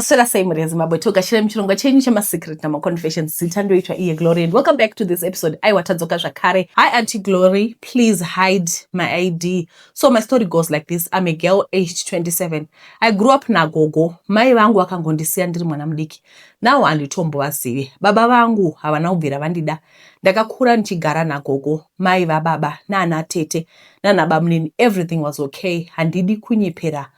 Maswera sei mhuri yeZimbabwe? Togashira muchirongwa chenyu chemasecret namaconfessions. Zita ndoitwa iye Glory and welcome back to this episode. Aiwa, tadzoka zvakare. Hi Auntie Glory, please hide my ID. So my story goes like this. I'm a girl aged 27. I grew up nagogo. Mai vangu vakangondisiya ndiri mwana mudiki. Now handitombovazivi. Baba vangu havana kubvira vandida. Ndakakura ndichigara nagogo, mai vababa, nana tete, nana bamunini. Everything was okay. Handidi kunyepera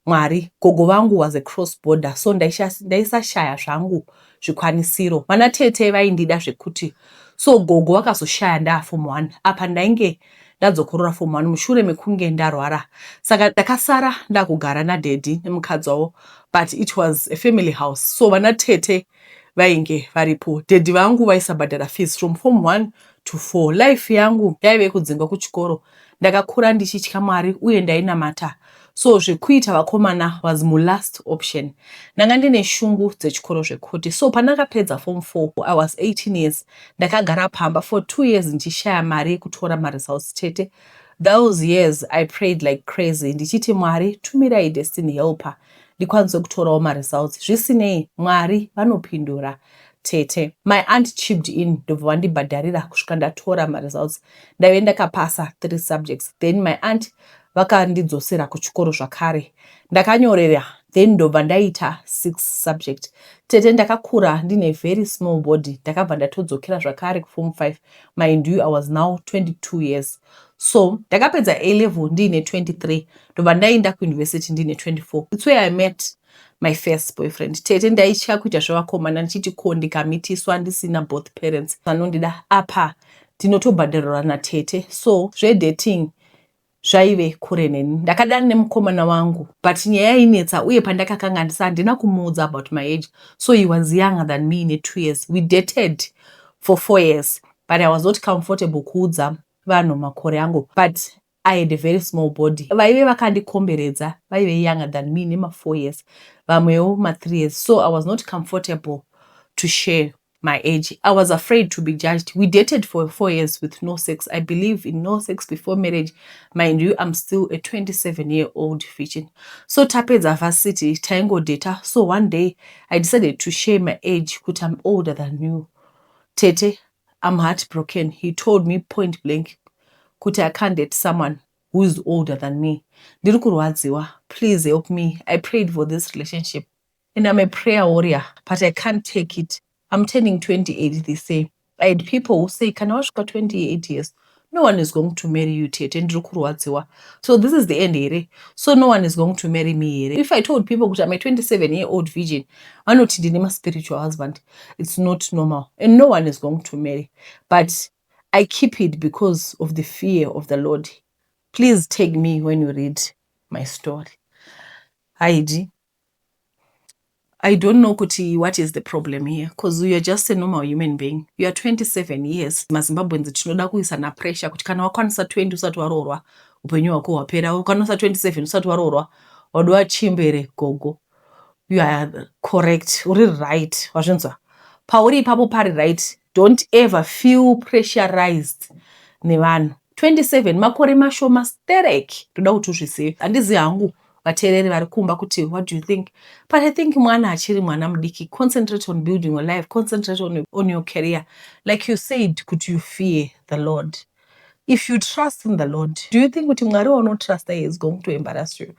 Mwari. Gogo vangu was a cross border, so ndaisashaya zvangu zvikwanisiro. Vana tete vaindida zvekuti. So gogo vakazoshaya ndaa form 1. Apa ndainge ndadzokorora form 1 mushure mekunge ndarwara, saka ndakasara ndakugara nadaddy nemukadzi wavo, but it was a family house, so vana tete vainge varipo. Daddy vangu vaisabhadhara fees from form 1 to 4. Life yangu yaive kudzingwa kuchikoro. Ndakakura ndichitya Mwari uye ndainamata, so zvekuita vakomana was mulast option. Ndanga ndine shungu dzechikoro zvekuti. So pandakapedza form 4, I was 18 years. Ndakagara pamba for 2 years ndichishaya mari yekutora maresults. Tete, those years I prayed like crazy ndichiti, "Mwari, tumirai destiny helper ndikwanise kutorawo maresults." Zvisinei, Mwari vanopindura, tete. My aunt chipped in, ndobva vandibhadharira kusvika ndatora maresults. Ndaive ndakapasa three subjects. Then my aunt vakandidzosera kuchikoro zvakare. Ndakanyorera, then ndobva ndaita six subject. Tete, ndakakura ndine very small body. Ndakabva ndatodzokera zvakare kuform 5. Mind you, I was now 22 years. So ndakapedza A level ndiine 23, ndobva ndaenda kuuniversity ndiine 24. It's where I met my first boyfriend. Tete, ndaitya kuita zvevakomana ndichiti, ko ndikamitiswa ndisina both parents vanondida? Apa ndinotobhadharirwa natete, so zvedating zvaive kure neni. Ndakadana nemukomana wangu, but nyaya yainetsa uye pandakakanganisa handina kumuudza about my age. So he was younger than me ne2 years. We dated for 4 years, but I was not comfortable kuudza vanhu makore angu. But I had a very small body. Vaive vakandikomberedza vaive younger than me nema4 years, vamwewo ma3 years, so I was not comfortable to share my age. I was afraid to be judged. We dated for 4 years with no sex. I believe in no sex before marriage. Mind you, I'm still a 27-year-old virgin. So tapedza varsity, taingodata. So one day I decided to share my age, kuti I'm older than you. Tete, I'm heartbroken. He told me point blank kuti I can't date someone who is older than me. Ndiri kurwadziwa. Please help me. I prayed for this relationship and I'm a prayer warrior, but I can't take it. I'm turning 28 this year. I had people who say, kana wasvika 28 years, no one is going to marry you. Tete, ndiri kurwadziwa. So this is the end here? So no one is going to marry me here? If I told people kuti I'm a 27-year-old virgin, vanoti ndine ma-spiritual husband. It's not normal and no one is going to marry. But I keep it because of the fear of the Lord. Please take me when you read my story. Heidi, I don't know kuti what is the problem here, because you are just a normal human being. You are 27 years. MaZimbabweans tinoda kuisana pressure kuti kana wakwanisa 20 usati waroorwa, upenyu hwako hwapera. Ukwanisa 27 usati waroorwa, wadiwa chimbere gogo. You are correct. Uri right. Wazvinzwa? Pauri ipapo pari right. Don't ever feel pressurized nevanhu. 27 makore mashoma sterek. Ndoda kuti uzvizive. Handizivi hangu vateereri vari kumba kuti what do you think, but I think mwana achiri mwana mudiki. Concentrate on building your life. Concentrate on your career. Like you said kuti you fear the Lord. If you trust in the Lord, do you think kuti Mwari waunotrust iye is going to embarrass you?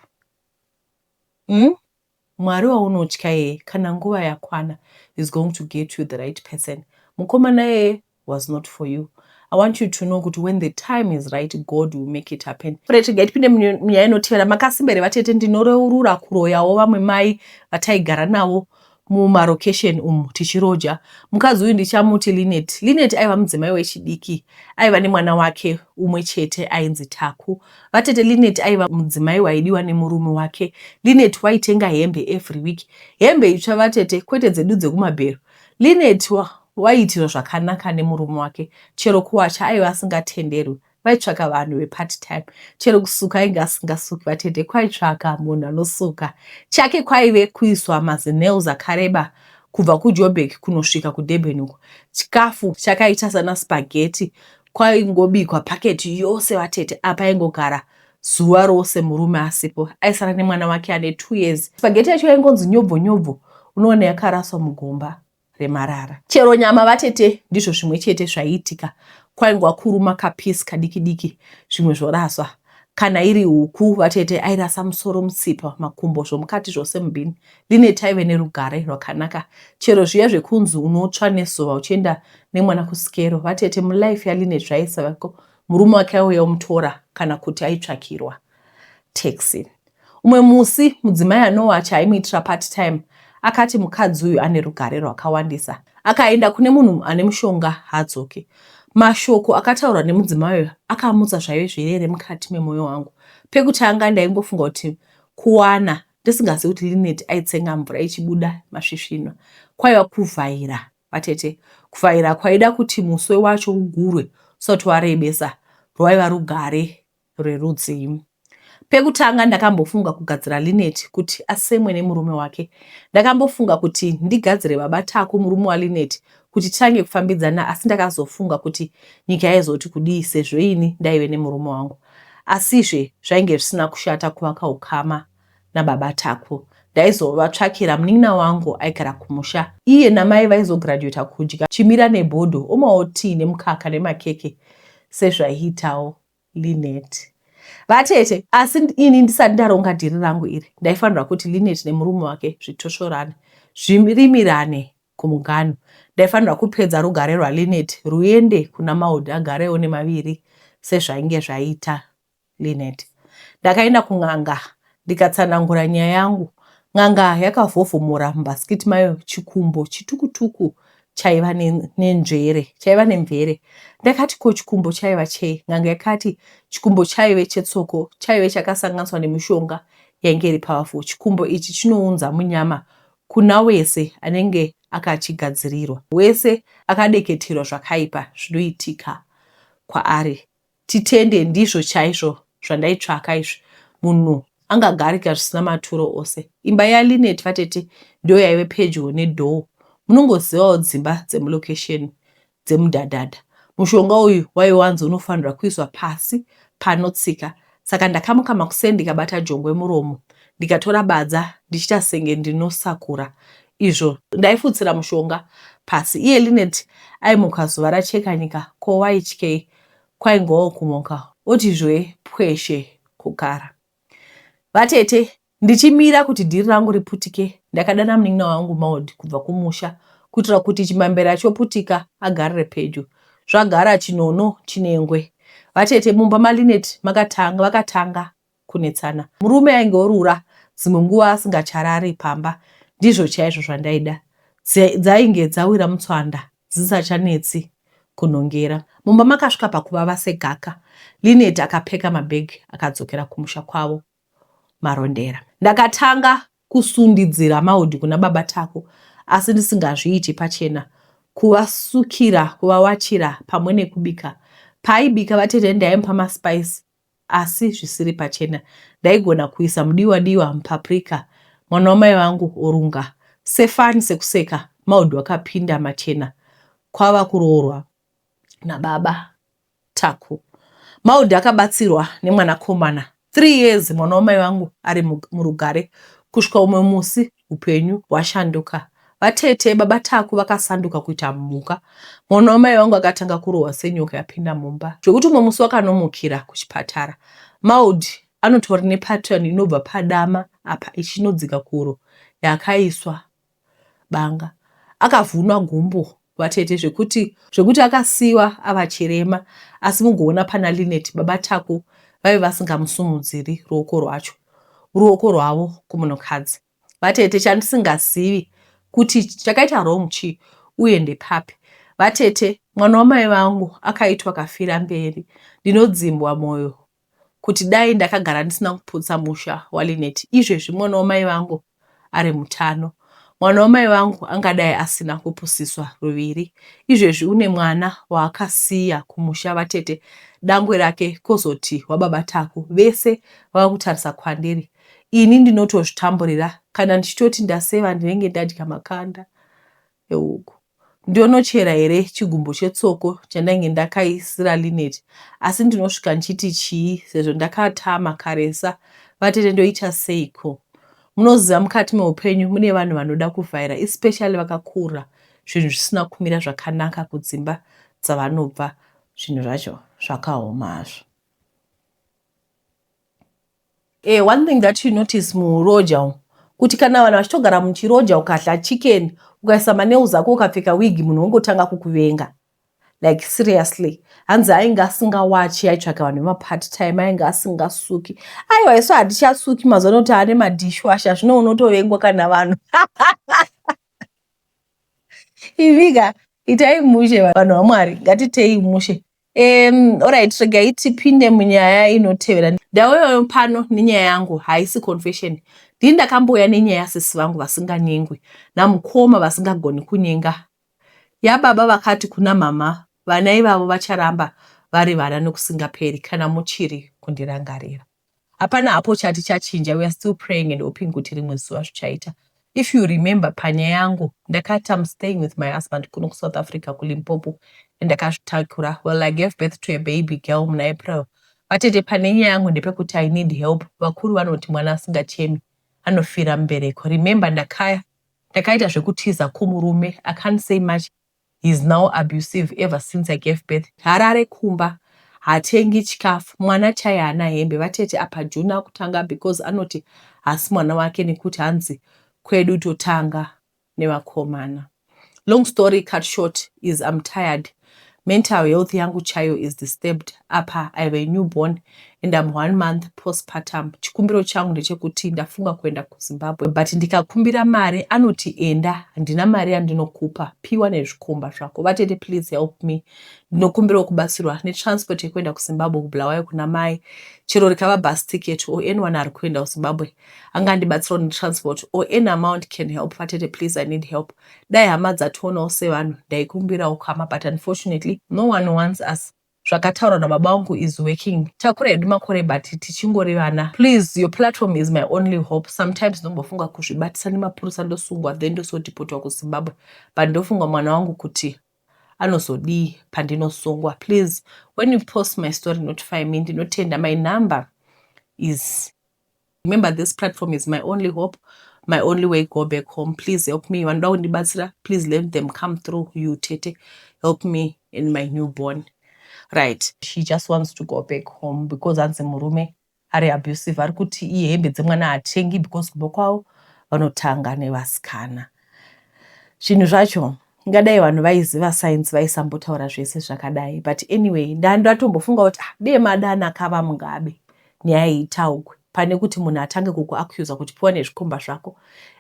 Mwari waunotya iye, kana nguva yakwana, is going to get you the right person. Mukomana iyeye was not for you. I want you to know kuti when the time is right, God will make it happen. Regai tipinde munyaya inotevera. Makasimba here vatete? Ndinoreurura kuroyawo vamwe mai vataigara navo mumarokesheni umu tichiroja. Mukadzi uyu ndichamuti Linet. Linet aiva mudzimai wechidiki, aiva nemwana wake umwe chete ainzi Taku. Vatete, Linet aiva mudzimai waidiwa nemurume wake. Linet waitenga hembe every week, hembe itsva vatete, kwete dzedu dzekumabhero. Linet waiitirwa zvakanaka nemurume wake. Chero kuwacha aiva asingatenderwi, vaitsvaka vanhu vepart time. Chero kusuka ainge asingasuki vatete, kwaitsvaka munhu anosuka. Chake kwaive kuiswa mazinails akareba kubva kuJoburg kunosvika kuDurban uko. Chikafu chakaita sana spaghetti kwaingobikwa paketi yose vatete. Apa aingogara zuva rose murume asipo, aisara nemwana wake ane 2 years. Spaghetti yacho yaingonzi nyobvo nyobvo. Unoona yakaraswa mugomba remarara. Chero nyama vatete ndizvo zvimwe chete zvaiitika. Kwaingova kuruma kapiece kadiki diki zvimwe zvoraswa. Kana iri huku vatete airasa musoro mutsipa makumbo zvomukati zvose mubin. Linet aive nerugare rwakanaka. Chero zviya zvekunzi unotsva nezuva uchienda nemwana kusikero vatete mulife yaLinet zvaisavako murume wake aiuya omutora kana kuti aitsvakirwa taxi. Umwe musi mudzimai anowacha aimuitira part time akati mukadzi uyu ane rugare rwakawandisa. Akaenda kune munhu ane mushonga haadzoki. Mashoko akataurwa nemudzimai uyu akamutsa zvaive zvirere mukati memoyo wangu. Pekutanga ndaingofunga kuti kuwana ndisingazivi kuti Linet aitsenga mvura ichibuda masvisvinwa kwaiva kuvhaira vatete. Kuvhaira kwaida kuti muswe wacho ugurwe usati warebesa rwaiva rugare rwerudzii. Pekutanga ndakambofunga kugadzira Linet kuti asemwe nemurume wake. Ndakambofunga kuti ndigadzire baba Taku murume waLinet kuti titange kufambidzana asi ndakazofunga kuti nyika yaizoti kudii sezvo ini ndaive nemurume wangu. Asizve zvainge zvisina kushata kuvaka ukama nababa Taku. Ndaizovatsvakira munin'ina wangu aigara kumusha. Iye namai vaizograduata kudya chimira nebhodho omwawo tii nemukaka nemakeke sezvaiitawo Linet. Vatete, asi ini ndisati ndaronga dhiri rangu iri ndaifanirwa kuti Linet nemurume wake zvitosvorane, zvirimirane kumuganhu. Ndaifanirwa kupedza rugare rwaLinet ruende kuna Maud agarewo nemaviri sezvainge zvaita Linet. Ndakaenda kun'anga ndikatsanangura nyaya yangu. N'anga yakavhovhomora mubhasikiti mayo chikumbo chitukutuku chaiva nenzvere chaiva nemvere. Ndakati ko chikumbo chaiva chei? N'anga yakati chikumbo chaive chetsoko chaive chakasanganiswa nemishonga yainge iri powerful. Chikumbo ichi chinounza munyama kuna wese anenge akachigadzirirwa. Wese akadeketerwa zvakaipa zvinoitika kwaari. Titende ndizvo chaizvo zvandaitsvaka izvi munhu angagarika zvisina maturo ose. Imba yaLinet vatete ndiyo yaive pedyo nedoor munongozivawo dzimba dzemulocation dzemudhadhadha. Mushonga uyu waive wanzi unofanirwa kuiswa pasi panotsika saka ndakamuka makuseni ndikabata jongwe muromo ndikatora badza ndichiita senge ndinosakura izvo ndaifutsira mushonga pasi. Iye Linet aimuka zuva racheka nyika ko waityei kwaingovawo kumuka otizve pweshe kukara. Vatete, ndichimira kuti dhiri rangu riputike ndakadana munin'ina wangu Maud kubva kumusha kuitira kuti chimambera choputika agarire pedyo. Zvagara chinono chinengwe. Vatete, mumba maLinet makatanga vakatanga kunetsana. Murume ainge orura dzimwe nguva asingacharari pamba ndizvo chaizvo zvandaida. Dzainge dzawira mutswanda dzisisachanetsi kunhongera. Mumba makasvika pakuvava segaka. Linet akapeka mabag akadzokera kumusha kwavo Marondera. Ndakatanga kusundidzira Maud kuna baba Taku asi ndisingazviiti pachena. Kuvasukira, kuvawachira pamwe nekubika. Paaibika vatete ndaimupa maspice asi zvisiri pachena. Ndaigona kuisa mudiwa diwa mupaprika mwana wamai vangu orunga. Sefani sekuseka Maud wakapinda machena kwava kuroorwa nababa Taku. Maud akabatsirwa nemwanakomana. 3 years mwana wamai vangu ari murugare kusvika umwe musi hupenyu hwashanduka. Vatete baba Taku vakasanduka kuita mhuka. Mwana wamai vangu akatanga kurohwa senyoka yapinda mumba zvekuti umwe musi wakanomukira kuchipatara. Maud anotori nepattern inobva padama apa ichinodzika kuhuro yakaiswa banga. Akavhunwa gumbo vatete zvekuti zvekuti akasiiwa ava chirema asi mugoona pana Linet baba Taku vaive vasingamusumudziri ruoko rwacho ruoko rwavo kumunhukadzi. Vatete chandisingazivi kuti chakaita wrong chii uye ndepapi. Vatete mwana wamai vangu akaitwa kafira mberi ndinodzimbwa moyo kuti dai ndakagara ndisina kuputsa musha waLinet izvezvi mwana wamai vangu ari mutano. Mwana wamai vangu angadai asina kupusiswa ruviri izvezvi une mwana waakasiya kumusha vatete dangwe rake kozoti wababa Taku vese vava kutarisa kwandiri ini ndinotozvitamburira kana ndichitoti ndaseva ndinenge ndadya makanda ehuku. Ndionochera here chigumbo chetsoko chandainge ndakaisira Linet asi ndinosvika ndichiti chii sezvo ndakatama karesa vatete ndoita seiko? Munoziva mukati meupenyu mune vanhu vanoda kuvhaira especially vakakura zvinhu zvisina kumira zvakanaka kudzimba dzavanobva zvinhu zvacho zvakaoma hazvo. Eh, one thing that you notice muroja umu kuti kana vanhu vachitogara muchiroja ukadla chicken ukaisa manails ako ukapfeka wig munhu wongotanga kukuvenga like seriously hanzi ainge asingawachi aitsvaga vanhu vemapart time ainge asingasuki aiwa isu hatichasuki mazuva ano kuti ane madishwasha zvino unotovengwa kana vanhu imika itai mushe vanhu vamwari ngatitei mushe Alright, regai tipinde munyaya inotevera. Ndauyawo pano nenyaya yangu, haisi confession. Ndini ndakambouya nenyaya yasisi vangu vasinganyengwi namukoma vasingagoni kunyenga. Yababa vakati kuna mama vana ivavo vacharamba vari vana nokusingaperi kana muchiri kundirangarira. Hapana hapo chati chachinja, we are still praying and hoping kuti rimwe zuva zvichaita. If you remember panyaya yangu ndakati I'm staying with my husband kuno kuSouth Africa kuLimpopo and ndakazvitakura. Well, I gave birth to a baby girl muna April. Vatete pane nyaya yangu ndepekuti I need help. Vakuru vanoti mwana asingachemi anofira mubereko. Remember ndakaya ndakaita zvekutiza kumurume. I can't say much. He's now abusive ever since I gave birth. Harare kumba hatengi chikafu mwana chaiye haana hembe vatete apa June akutanga because anoti haasi mwana wake nekuti hanzi kwedu totanga nevakomana. Long story cut short is I'm tired. Mental health yangu chaiyo is disturbed apa I have a newborn and I'm one month postpartum. Chikumbiro changu ndechekuti ndafunga kuenda kuZimbabwe but ndikakumbira mari anoti enda handina mari yandinokupa piwa nezvikomba zvako. Vatete please help me. Ndinokumbirawo kubatsirwa netransport yekuenda kuZimbabwe kuBulawayo kuna mai chero rikava bus ticket or anyone ari kuenda kuZimbabwe angandibatsirawo netransport or any amount can help. Vatete please I need help. Dai hama dzationawo sevanhu ndaikumbirawo kama but unfortunately no one wants us. Zvakataurwa nababa vangu is working. Takura hedu makore but tichingori vana. Please your platform is my only hope. Sometimes ndombofunga kuzvibatisa nemapurisa ndosungwa then ndosodhipotwa kuZimbabwe but ndofunga mwana wangu kuti anozodii pandinosungwa. Please when you post my story notify me. Ndinotenda my number is Remember this platform is my only hope, my only way go back home. Please help me. Vanoda kundibatsira, please let them come through you tete. Help me and my newborn. Right. She just wants to go back home because hanzi murume ari abusive ari kuti iye hembe dzemwana hatengi because kumba kwavo vanotanga nevasikana. Zvinhu zvacho ingadai vanhu vaiziva science vaisambotaura zvese zvakadai but anyway ndandatombofunga kuti ah, dee madana akava Mugabe nyaya iyi itaugwe pane kuti munhu atange kukuaccusa kuti piwa nezvikomba zvako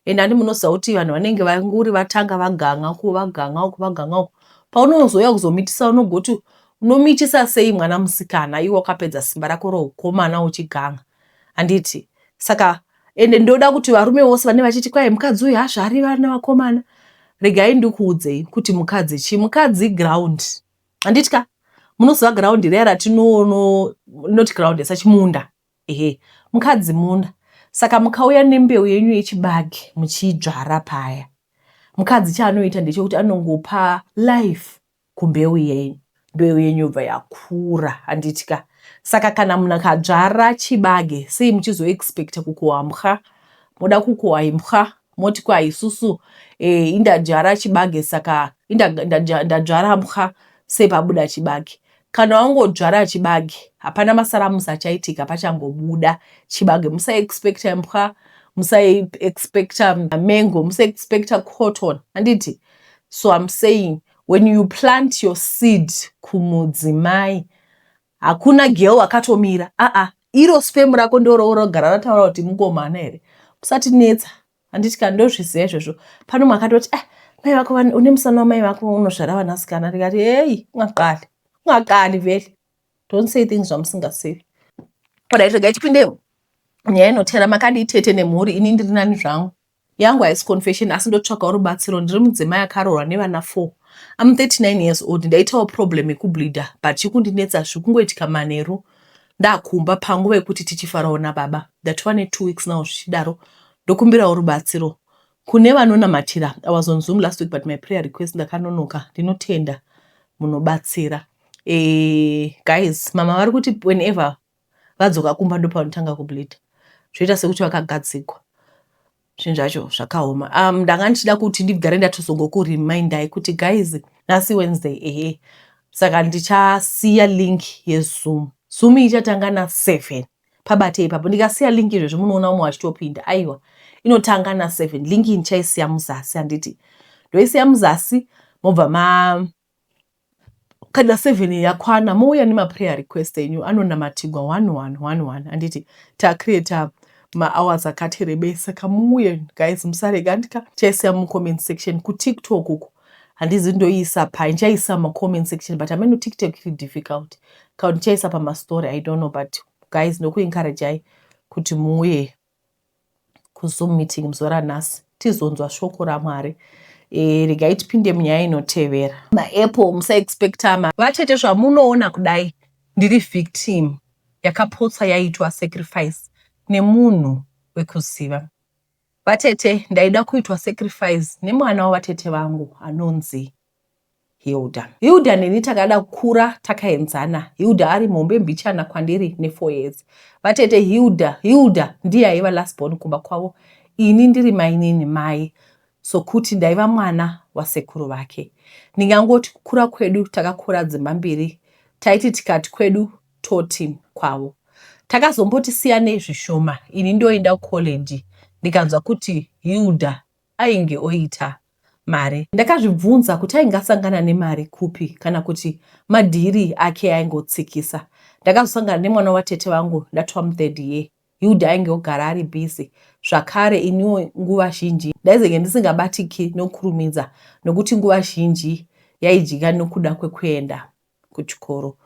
and handi munoziva kuti vanhu vanenge vanguri vatanga vagan'a uku vagan'a uku vagan'a uku paunozouya kuzomitisa unogoti unomitisa sei mwana musikana iwe wakapedza simba rako roukomana uchigan'a handiti saka ende ndoda kuti varume vose vane vachiti kwai mukadzi uyu hazvari vana vakomana regai ndikuudzei kuti mukadzi chii mukadzi ground handiti ka munoziva ground riya ratinoono not ground sachimunda ehe mukadzi munda saka mukauya nembeu yenyu yechibage muchiidzvara paya mukadzi chaanoita ndechekuti anongopa life kumbeu yenyu mbeu yenyu yobva yakura handiti ka saka kana munhu akadzvara chibage sei muchizoexpecta kukohwa mbwa moda kukohwa imbwa moti kwa isusu e, indadyara chibage saka indadzvara mbwa sei pabuda chibage kana wangodzvara chibage hapana masaramusi achaitika pachangobuda chibage musaexpecta mbwa musaexpecta mango musaexpecta cotton handiti so I'm saying when you plant your seed kumudzimai hakuna girl akatomira aa iro sperm rako ndorogara rataura kuti mukomana here musatinetsa handiti kana ndozviziva izvozvo pano makatoti ah mai vako une musana wamai vako unozvara vanasikana ndikati hei ungaqali ungaqali vele don't say things zvamusingazivi alright regai tipinde nyaya inotera makadii tete nemhuri ini ndiri nani zvangu yangu haisi confession asi ndotsvakawo rubatsiro ndiri mudzimai akaroorwa nevana 4 am 39 years old ndaitawo problem yekubleeda but chikundinetsa zviri kungoitika manheru ndakumba panguva yekuti tichifarawo nababa ndatova ne2 weeks now zvichidaro ndokumbirawo rubatsiro kune vanonamatira i was on zoom last week but my prayer request ndakanonoka ndinotenda munobatsira e, guys mama vari kuti whenever vadzoka kumba ndopavanotanga kubleeda zvoita sekuti vakagadzigwa. Zvinhu zvacho zvakaoma. Ndanga ndichida kuti ndigare ndatozongokuremindai kuti guys, nhasi Wednesday, ehe, saka ndichasiya link yeZoom. Zoom ichatanga na7. Pabate ipapo, ndikasiya link izvezvi munoona umwe wachitopinda. Aiwa, inotanga na7. Link iyi ndichaisiya muzasi, handiti? Ndoisiya muzasi, mobva ma kana 7 yakwana mouya nemaprayer request enyu anonamatigwa 1111, handiti? Tacreata mahours akati rebei, saka muuye guys, musarega ndika chaisiya mucomment section. KuTikTok uku handizi ndoiisa pai, ndichaisa mucomment section, but hameno, TikTok iri difficult. Kana ndichaisa pamastory, I don't know. But guys, ndokuencouragei kuti muuye kuZoom meeting muzuva ranhasi, tizonzwa shoko raMwari. Regai tipinde munyaya inotevera. Maapple musaexpecta ma vatete zvamunoona kudai, ndiri victim yakapotsa yaitwa sacrifice nemunhu wekuziva. Vatete, ndaida kuitwa sacrifice nemwana wavatete vangu anonzi Hilda. Hilda neni takada kukura takaenzana. Hilda ari mombe mbichana kwandiri ne4 years. Vatete, Hilda ndiye aiva last born kumba kwavo, ini ndiri mainini mai, sokuti ndaiva mwana wasekuru vake. Ndingangoti kukura kwedu takakura dzimba mbiri. Taiti tikati kwedu toti kwavo. Takazomboti siyanei zvishoma, ini ndoenda kucollege, ndikanzwa kuti Hilda ainge oita mari. Ndakazvibvunza kuti ainge asangana nemari kupi, kana kuti madhiri ake aingotsikisa. Ndakazosangana nemwana watete vangu ndatova muthird year. Hilda ainge ogara ari busy zvakare. Iniwo nguva zhinji ndaizenge ndisingabatiki nokurumidza, nokuti nguva zhinji yaidya nokuda kwekuenda kuchikoro.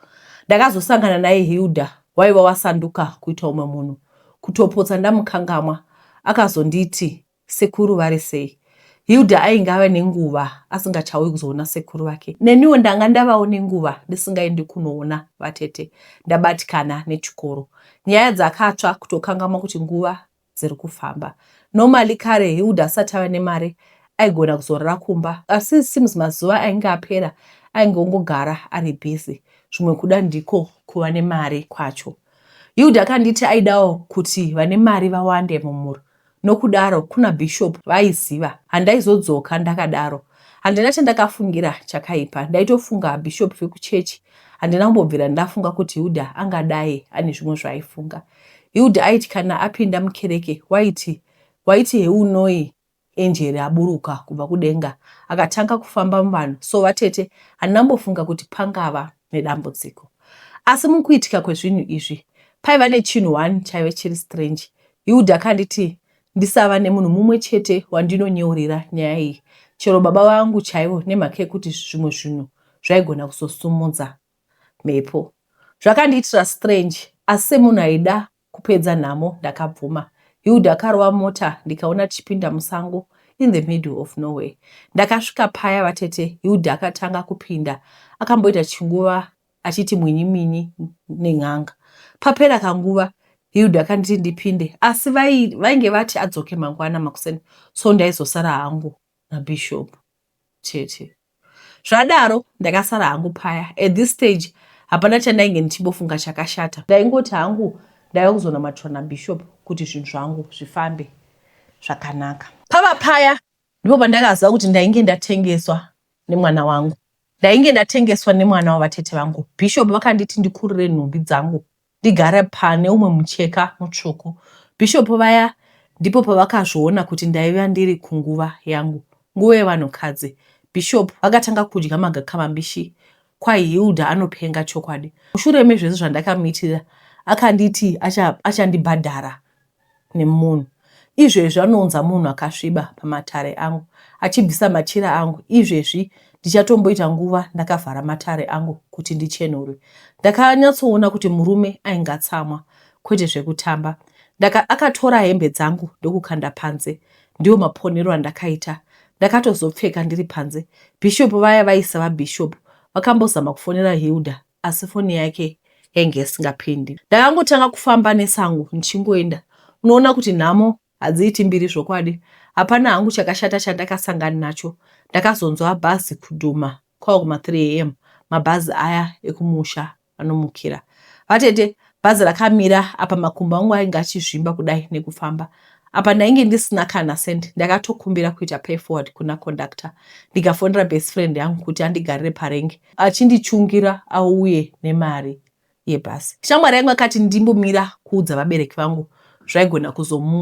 Ndakazosangana naye Hilda waiva wasanduka kuita umwe munhu, kutopotsa ndamukangamwa. Akazonditi, "Sekuru vari sei?" Hilda ainge ava nenguva asingachauyi kuzoona sekuru vake. Neniwo ndanga ndavawo nenguva ndisingaendi kunoona vatete, ndabatikana nechikoro. Nyaya dzakatsva, kutokangamwa kuti nguva dziri kufamba. Normally kare Hilda asati ava nemari aigona kuzorora kumba, asi seems mazuva ainge apera ainge ongogara ari busy. Zvimwe kuda ndiko kuva nemari kwacho. Hilda akanditi aidawo kuti vane mari vawande mumhuri, nokudaro kuna bishop vaiziva handaizodzoka ndakadaro. Handina chandakafungira chakaipa, ndaitofunga bishop vekuchechi. Handina kumbobvira ndafunga kuti Hilda angadai ane zvimwe zvaaifunga. Hilda aiti kana apinda mukereke waiti heunoi angel aburuka kubva kudenga akatanga kufamba muvanhu. So vatete, handinambofunga kuti pangava nedambudziko. Asi mukuitika kwezvinhu izvi paiva nechinhu one chaive chiri strange. Hilda akanditi ndisava nemunhu mumwe chete wandinonyeurira nyaya iyi, chero baba vangu chaivo, nemhaka yekuti zvimwe zvinhu zvaigona kuzosumudza mhepo. Zvakandiitira strange, asi semunhu aida kupedza nhamo ndakabvuma. Hilda akarova mota, ndikaona tichipinda musango in the middle of nowhere. Ndakasvika paya vatete, Hilda akatanga kupinda, akamboita chinguva achiti mwinyi minyi nen'anga. Papera kanguva Hilda akanditi ndipinde, asi vainge vati adzoke mangwana makuseni, so ndaizosara hangu nabishop chete. Zvadaro ndakasara hangu paya. At this stage hapana chandainge ndichimbofunga chakashata. Ndaingoti hangu ndaiva kuzonamatirwa nabishop kuti zvinhu zvangu zvifambe zvakanaka. Pava paya ndipo pandakaziva kuti ndainge ndatengeswa nemwana wangu, ndainge ndatengeswa nemwana wavatete vangu. Bishop vakanditi ndikurire nhumbi dzangu, ndigare pane umwe mucheka mutsvuku. Bishop vaya ndipo pavakazviona kuti ndaiva ndiri kunguva yangu, nguva yevanhukadzi. Bishop vakatanga kudya magaka mambishi. KwaHilda anopenga chokwadi. Mushure mezvese zvandakamuitira akanditi achandibhadhara nemunhu. Izvezvi anounza munhu akasviba pamatare angu achibvisa machira angu. Izvezvi ndichatomboita nguva ndakavhara matare angu kuti ndichenurwe. Ndakanyatsoona kuti murume ainge atsamwa kwete zvekutamba. Akatora hembe dzangu ndokukanda panze. Ndiwo maponero andakaita, ndakatozopfeka ndiri panze. Bishop vaya vaisava bishop. Vakambozama kufonera Hilda, asi foni yake yainge isingapindi. Ndakangotanga kufamba nesango ndichingoenda. Unoona kuti nhamo hadziiti mbiri zvokwadi. Hapana hangu chakashata chandakasangana nacho. Ndakazonzwa bhazi kudhuma kwava kuma3 am, mabhazi aya ekumusha anomukira. Vatete, bhazi rakamira apa, makumbo angu ainge achizvimba kudai nekufamba. Apa ndainge ndisina kana cent. Ndakatokumbira kuita pay forward kuna conductor, ndikafonera best friend yangu kuti andigarire parengi achindichungira auye nemari yebhasi. Shamwari yangu akati ndimbomira kuudza vabereki vangu, zvaigona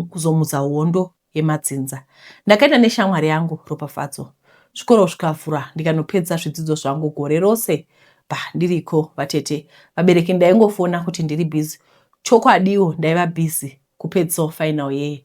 kuzomutsa hondo yemadzinza. Ndakaenda neshamwari yangu Ropafadzo. Zvikoro zvikavhura, ndikanopedza zvidzidzo zvangu. Gore rose ba ndiriko, vatete. Vabereki ndaingofona kuti ndiri busy. Chokwadiwo ndaiva busy kupedzisawo final year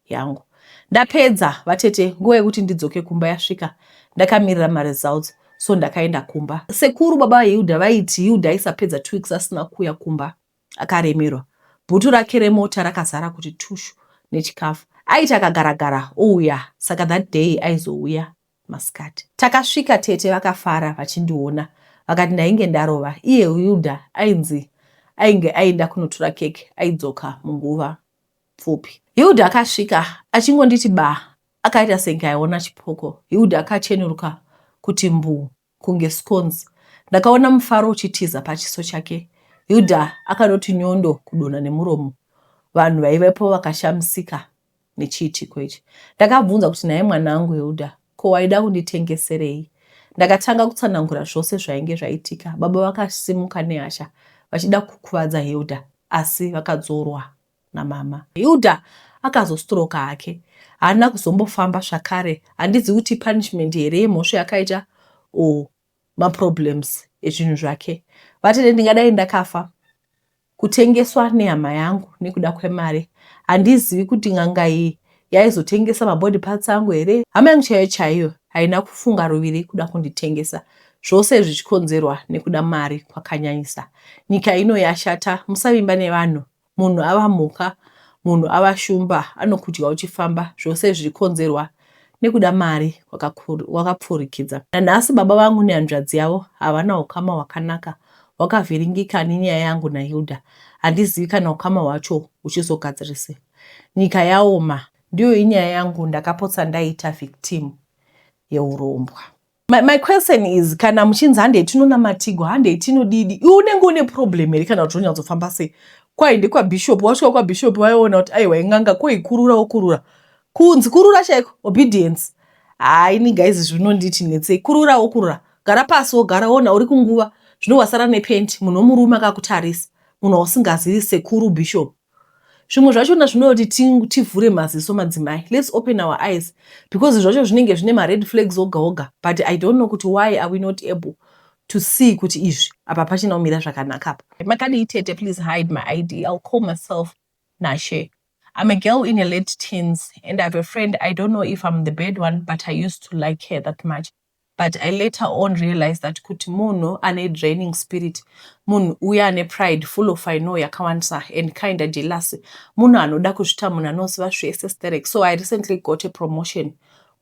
yangu. Ndapedza, vatete, nguva yekuti ndidzoke kumba yasvika. Ndakamirira maresults, so ndakaenda kumba. Sekuru baba vaHilda vaiti Hilda aisapedza 2 weeks asina kuuya kumba akaremerwa. Bhutu rake remota rakazara kuti tushu nechikafu. Aiti akagaragara ouya, saka that day aizouya masikati. Takasvika, tete vakafara vachindiona, vakati ndainge ndarova. Iye Hilda ainzi ainge aenda kunotora keke, aidzoka munguva pfupi. Hilda akasvika achingonditi ba, akaita senge aiona chipoko. Hilda akachenuruka kuti mbu kunge scones. Ndakaona mufaro uchitiza pachiso chake. Hilda akanoti nyondo kudonha nemuromo. Vanhu vaivepo vakashamisika nechiitiko ichi. Ndakabvunza kuti, "Nhai mwanangu Hilda, ko waida kunditengeserei?" Ndakatanga kutsanangura zvose zvainge zvaitika. Baba vakasimuka nehasha vachida kukuvadza Hilda, asi vakadzorwa namama. Hilda akazostroka hake, haana kuzombofamba zvakare. Handizivi kuti punishment here yemhosva yakaita or maproblems ezvinhu zvake. Vatete, ndingadai ndakafa kutengeswa nehama yangu nekuda kwemari. Handizivi kuti n'anga iyi yaizotengesa mabody parts angu here. Hama yangu chaiyo chaiyo haina kufunga ruviri kuda kunditengesa, zvose zvichikonzerwa nekuda mari kwakanyanyisa. Nyika ino yashata, musavimba nevanhu. Munhu ava mhuka, munhu ava shumba, anokudya uchifamba, zvose zvichikonzerwa nekuda mari kwakapfurikidza. Nanhasi baba vangu nehanzvadzi yavo havana ukama hwakanaka, hwakavhiringika nenyaya yangu naHilda. Handizivi kana ukama hwacho huchizogadzirise. Nyika yaoma. Ndiyo inyaya yangu, ndakapotsa ndaita victim yeurombwa. My question is, kana muchinzi handei tinonamatigwa, handei tinodidi, iwe unenge une problem here kana kuti unonyatsofamba sei? Kwai ndekwabishop, wasvika kwabishop vaiona kuti aiwa, ing'anga, koikurura wokurura kunzi kurura chaiko, obedience. Hai, ini guys, zvinonditi netsei. Kurura wokurura, gara pasi wogara, wona uri kunguva zvino wasara nepenti, munhu womurume akakutarisa, munhu wausingazivi, sekuru bishop. Zvimwe zvachona zvinoti tivhure maziso madzimai. Let's open our eyes, because zvacho zvinenge zvine mared flags oga oga, but I don't know kuti why are we not able to see kuti izvi apa pachina kumira zvakanaka apa. Makadii tete? Please hide my ID. I'll call myself Nashe. I'm a girl in her late teens and I have a friend. I don't know if I'm the bad one, but I used to like her that much. But I later on realized that kuti munhu ane draining spirit, munhu uya ane pride, full of, I know, yakawandisa and kinda jealousy. Munhu anoda kuzvita munhu anoziva zvese sterek. So I recently got a promotion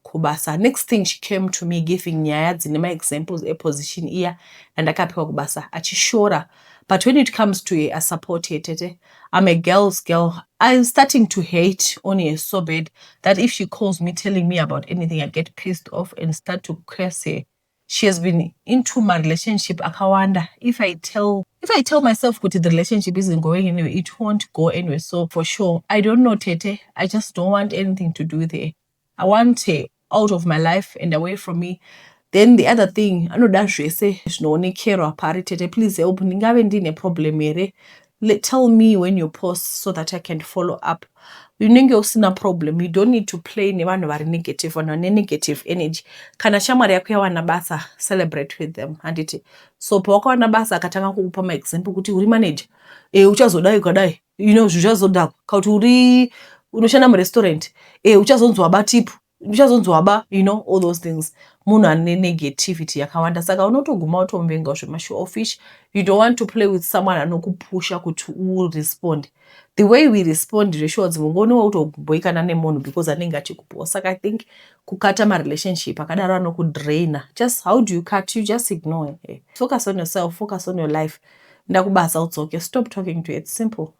kubasa. Next thing, she came to me giving nyaya dzine maexamples eposition iya yandakapiwa kubasa, achishora. But when it comes to her, I support her. Tete, I'm a girl's girl. I'm starting to hate on her so bad that if she calls me telling me about anything, I get pissed off and start to curse her. She has been into my relationship akawanda. If I tell myself kuti the relationship isn't going anywhere, it won't go anywhere. So for sure, I don't know, tete. I just don't want anything to do with her. I want her out of my life and away from me. Then the other thing, anoda zvese zvinoonekerwa pari. Tete, please help. Ndingave ndine problem here? Tell me when you post so that I can follow up. Unenge usina problem. You don't need to play nevanhu vari negative, vanhu vane negative energy. Kana shamwari yako yawana basa, celebrate with them, handiti? So pawakawana basa, akatanga kukupa maexample kuti uri manager, uchazodai, ukadai, zvichazodhakwa, kana kuti uri unoshanda murestaurant, uchazonzi waba tip, uchazonzi waba, all those things. Munhu ane negativity yakawanda, saka unotoguma utomuvengawo zvemashow offish. You don't want to play with someone anokupusha kuti urespond the way we respond. Zveshuwa, dzimwe nguva unenge utoboikana nemunhu because anenge achikupuwa. Saka I think kukata marelationship akadaro anokudraina, just how do you cut? You just ignore her. Focus on yourself, focus on your life. Ndakubasa udzoke, stop talking to it. Simple,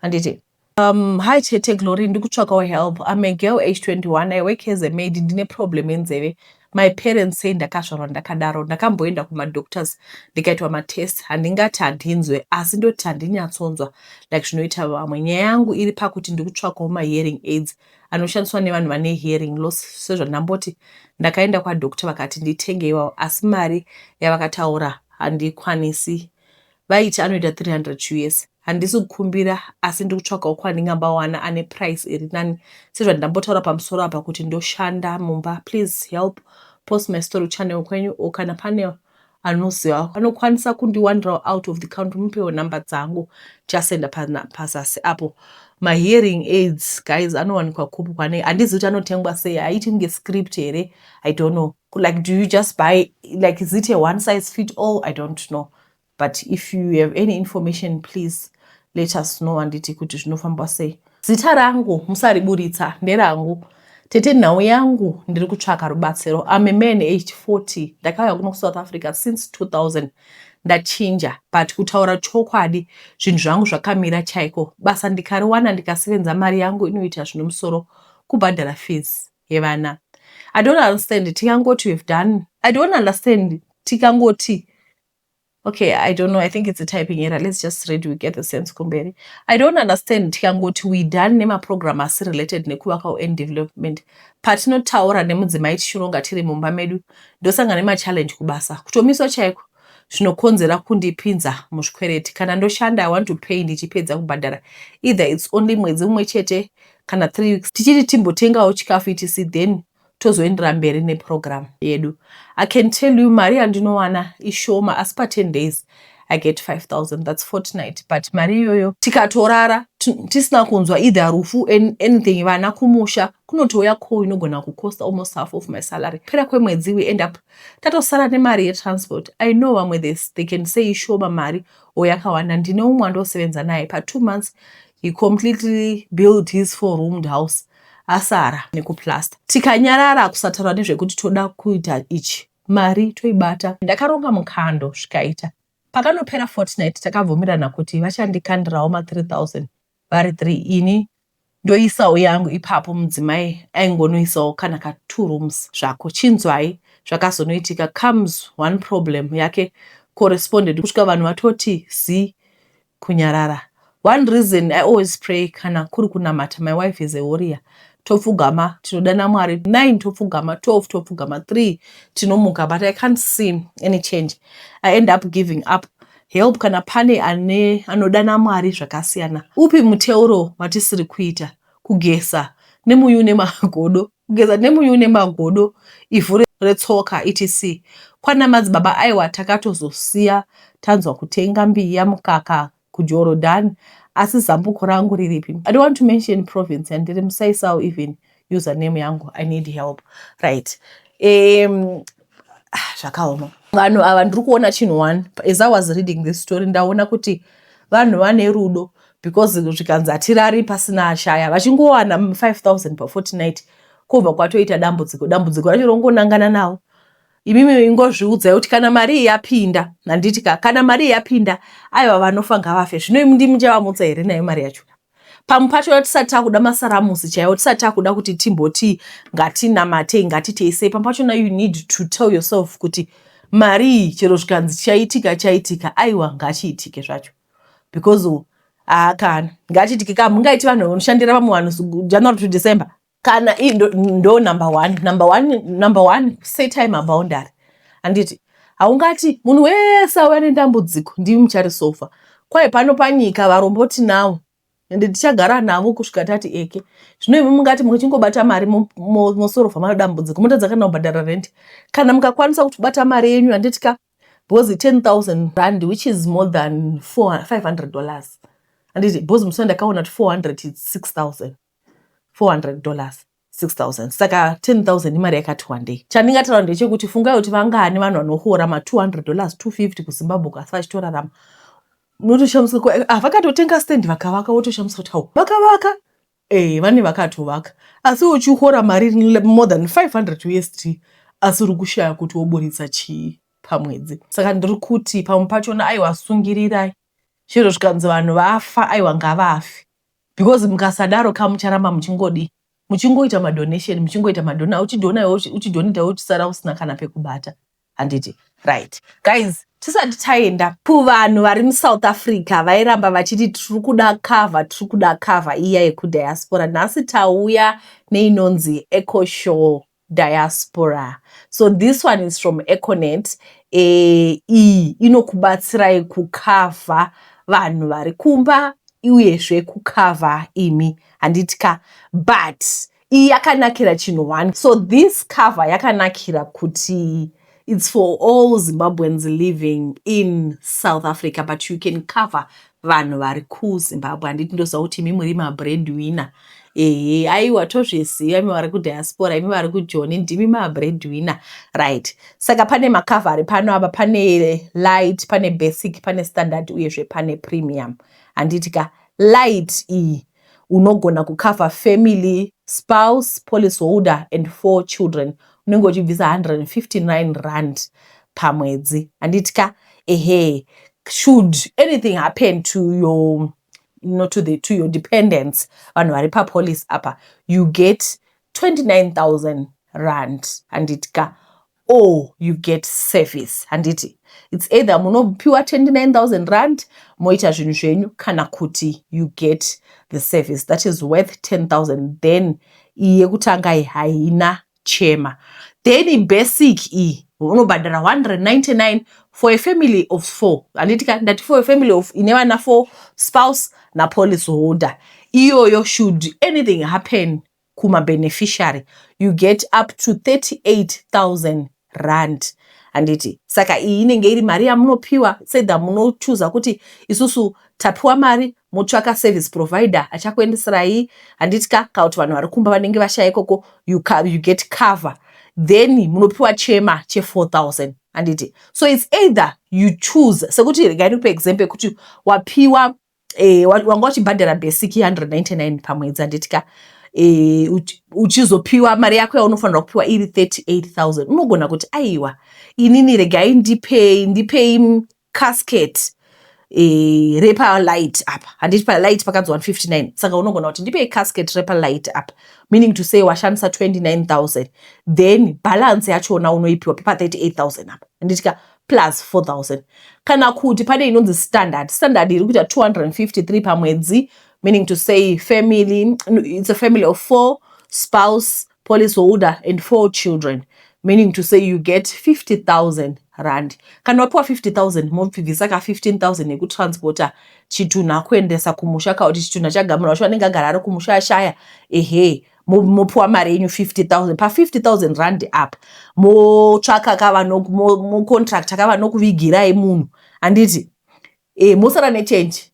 handiti? Hi tete Glory, ndikutsvakawo help. I'm a girl age 21. I work as a maid. Ndine problem yenzeve. My parents say ndakazvarwa ndakadaro. Ndakamboenda kumadoctors, ndikaitwa matest. Handingati handinzwe, asi ndoti handinyatsonzwa like zvinoita vamwe. Nyaya yangu iri pakuti ndikutsvakawo mahearing aids. Anoshandiswa nevanhu vane hearing loss. Sezvandamboti, ndakaenda kwadoctor, vakati nditenge iwawo, asi mari yavakataura handikwanisi. Vaiti anoita 300 US. Handisi kukumbira, asi ndiri kutsvagawo kwandingambawana ane price iri nani. Sezvandambotaura pamusoro apa kuti ndoshanda mumba, please help post my story channel kwenyu, o kana pane anoziva anokwanisa kundiwanirawo out of the country, mupewo nhamba dzangu, tichasenda pazasi apo. Mahearing aids, guys, anowanikwa kupi? Kwane handizivi kuti anotengwa sei. Haiti kunge script here? I don't know. Like, do you just buy, like, is it a one size fit all? I don't know, but if you have any information, please let us know, handiti, kuti zvinofamba sei. Zita rangu musariburitsa, nderangu. Tete, nhau yangu, ndiri kutsvaka rubatsiro. I'm a man aged 40. Ndakauya kuno kuSouth Africa since 2000. Ndachinja, but kutaura chokwadi, zvinhu zvangu zvakamira chaiko. Basa ndikariwana, ndikasevenza, mari yangu inoita zvinomusoro kubhadhara fees yevana. I don't understand tikangoti we've done, I don't understand tikangoti, okay, I don't know, I think it's a typing error. Let's just read, we get the sense kumberi. I don't understand tikangoti we done nemaprogram asi related nekuvaka and development. Patinotaura nemudzimai tichironga tiri mumba medu, ndosangana nemachallenge kubasa, kutomiswa chaiko, zvinokonzera kundipinza muzvikwereti. Kana ndoshanda, I want to pay ndichipedza kubhadhara. Either it's only mwedzi mumwe chete kana 3 weeks, tichiti timbotengawo chikafu, etc, then tozoendera mberi neprogram yedu. I can tell you, mari yandinowana ishoma, asi pa10 days I get 5000, that's fortnight. But mari iyoyo, tikatorara tisina kunzwa either rufu, anything, vana kumusha kunotouya call inogona kucosta almost half of my salary. Pera kwemwedzi, we end up tatosara nemari yetransport. I know vamwe they can say ishoma mari o yakawanda. Ndine umwe andosevenza naye, pa2 months he completely built his four roomed house, asara nekuplasta. Tikanyarara kusataura nezvekuti toda kuita ichi, mari toibata. Ndakaronga mukando zvikaita. Pakanopera fortnight, takabvumirana kuti vachandikandirawo ma3000 vari 3, ini ndoisawo yangu ipapo. Mudzimai aingonoisawo kana ka2 rooms zvako. Chinzwai zvakazonoitika. Comes one problem yake corresponded kusvika vanhu vatoti zi kunyarara. One reason I always pray, kana kuri kunamata, my wife is a warrior. Topfugama, tinodana Mwari 9, topfugama 12, topfugama 3, tinomuka, but I can't see any change. I end up giving up. Help, kana pane ane anodana Mwari zvakasiyana. Upi muteuro watisiri kuita? Kugesa nemunyu nemagodo, kugeza nemunyu nemagodo, ivhu retsoka, etc. Kwana madzibaba, aiwa, takatozosiya tanzwa kutenga mbiya, mukaka kuJorodhani, asi zambuko rangu riripi? I don't want to mention province yandiri, musaisawo even username yangu. I need help. Right, zvakaoma. Vanhu ava, ndiri kuona chinhu one. As I was reading this story, ndaona kuti vanhu vane rudo, because zvikanzi hatirari pasina ashaya. Vachingowana 5000 pafortnight, kwobva kwatoita dambudziko. Dambudziko racho rongonangana navo. Imimi ingozviudzai kuti kana mari iyi yapinda, handiti ka, kana mari iyi yapinda, aiwa, vanofa ngavafe. Zvino imi ndimi muchavamutsa here nayo mari yacho? Pamwe pacho tisati takuda masaramusi chaiwo, tisati takuda kuti timboti ngatinamatei, ngatiteisei, pamwe pachona you need to tell yourself kuti mari iyi, chero zvikanzi chaitika chaitika, aiwa, ngachiitike zvacho, because haakana ngachiitike ka. Mungaiti vanhu vanoshandira vamwe vanhu January to December kana ndo number one, number one, number one, setai maboundary, handiti? Haungati munhu wese auya nedambudziko ndimi mucharisofa. Kwai pano panyika varombo tinawo, ende tichagara navo kusvika tati eke. Zvino imi mungati muchingobata mari mosorovha madambudziko, motadza kana kubhadhara rent. Kana mukakwanisa kutobata mari yenyu, handiti ka, because R10 000, which is more than $500, handiti? Because musi wandakaona kuti 400 is 6000, $400, 6000, saka 10 000 imari yakati wandei. Chandingataura ndechekuti fungai kuti vangani vanhu vanohora ma$200, 250 kuZimbabwe, asi vachitorarama. Unotoshamisika, ah, vakatotenga stand vakavaka. Wotoshamisika kuti hau, vakavaka e, vane vakatovaka, asi uchihora mari more than 500 USD, asi uri kushaya kuti woburitsa chii pamwedzi. Saka ndiri kuti pamwe pachona, aiwa, sungirirai. Chero zvikanzi vanhu vafa, aiwa, ngavafe, because mukasadaro kamucharamba muchingodi muchingoita madonation, muchingoita madona, uchidhona, uchidhoneta, uchisara usina kana pekubata. Handiti? Right guys, tisati taenda kuvanhu vari muSouth Africa vairamba vachiti tiri kuda cover, tiri kuda cover iya yekudiaspora, nhasi tauya neinonzi Ecosure Diaspora. So this one is from Econet. Iyi inokubatsirai kucover vanhu vari kumba uyezve kucover imi, handiti ka? But iyi yakanakira chinhu one. So this cover yakanakira kuti it's for all Zimbabweans living in South Africa, but you can cover vanhu vari kuZimbabwe, handiti? Ndoziva kuti imi muri mabreadwinner. Ehe, aiwa, tozviziva, imi vari kudiaspora, imi vari kuJoni, ndimi mabreadwinner, right? Saka pane macover ari pano apa. Pane light, pane basic, pane standard, uyezve pane premium, handiti ka? Light iyi unogona kucover family, spouse, policy holder and four children. Unenge uchibvisa R159 pamwedzi, handiti ka? Ehe. Should anything happen to your not to the to your dependents, vanhu vari papolicy apa, you get R29 000, handiti ka? Or you get service, handiti? It's either munopiwa R29 000 moita zvinhu zvenyu, kana kuti you get the service that is worth 10 000. Then iyi yekutanga iyi haina chema. Then basic iyi unobhadhara 199 for a family of four, handiti ka? Ndati for a family of ine vana four, spouse napolicy holder. Iyoyo, should anything happen kumabeneficiary, you get up to R38 000, handiti? Saka iyi inenge iri mari yamunopiwa sedha munochuza kuti isusu tapiwa mari, motsvaka service provider achakuendeserai, handiti ka? Kana kuti vanhu vari kumba vanenge vashaya ikoko, you get cover, then munopiwa chema che4000, handiti? So it's either you choose, sekuti regai ndikupe example yekuti wapiwa wanga uchibhadhara basic ye199 pamwedzi, handiti ka? Uchizopiwa mari yako yaunofanirwa kupiwa iri 38 000, unogona kuti aiwa, inini regai ndipei casket repalight apa, handiti? Palight pakanzi 159, saka unogona kuti ndipei casket repalight apa, meaning to say washandisa 29 000, then balance yachona unoipiwa pa 38 000 apa, handiti ka? Plus 4000. Kana kuti pane inonzi standard. Standard iri kuita 253 pamwedzi, meaning to say family, it's a family of four, spouse, policy holder and four children, meaning to say you get R50 000. Kana wapiwa 50 000, mobvisa ka 15 000 yekutransporta chitunha kuendesa kumusha, kana kuti chitunha chagamura wacho anenge agara ari kumusha ashaya, ehe, mopiwa mari yenyu 50 000. Pa R50 000 apa motsvaka kamocontracta kavanokuvigirai munhu, handiti? Mosara nechange,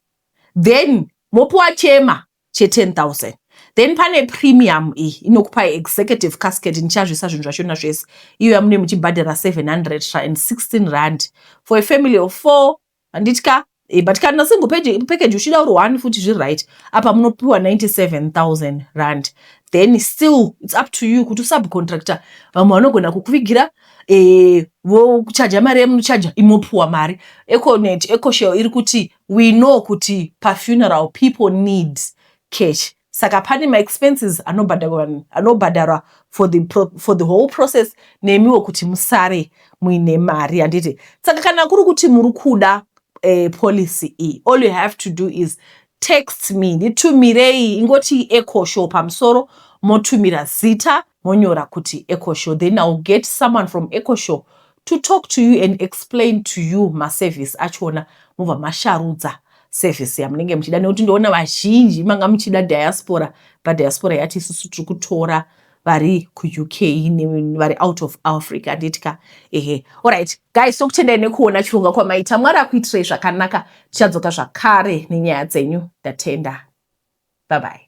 then mopiwa chema che10 000. Then pane premium. Iyi inokupai executive casket. Ndichazvisa zvinhu zvachona zvese. Iyo yamune muchibhadhara R716 for a family of four, handiti ka? But kana single package uchida uri one futi zviri right. Apa munopiwa R97 000. Then still it's up to you kuti usubcontractor. Vamwe vanogona kukuvigira, vokuchaja mari yamunochaja, imopiwa mari. Econet, Ecosure iri kuti we know kuti pafuneral people need cash, saka pane maexpenses anobhadharwa for the whole process, nemiwo kuti musare muine mari, handiti? Saka kana kuri kuti muri kuda policy iyi, all you have to do is text me. Nditumirei, ingoti Ecosure pamusoro, motumira zita, monyora kuti Ecosure, then I will get someone from Ecosure to talk to you and explain to you maservice achona, mobva masharudza service yamunenge muchida. Nekuti ndoona vazhinji manga muchida diaspora, but diaspora yati isusu tiri kutora vari kuUK, vari out of Africa, handiti ka? Ehe. Alright guys, tokutendai nekuona chirongwa kwamaita. Mwari akuitirei zvakanaka. Tichadzoka zvakare nenyaya dzenyu. Ndatenda, bye bye.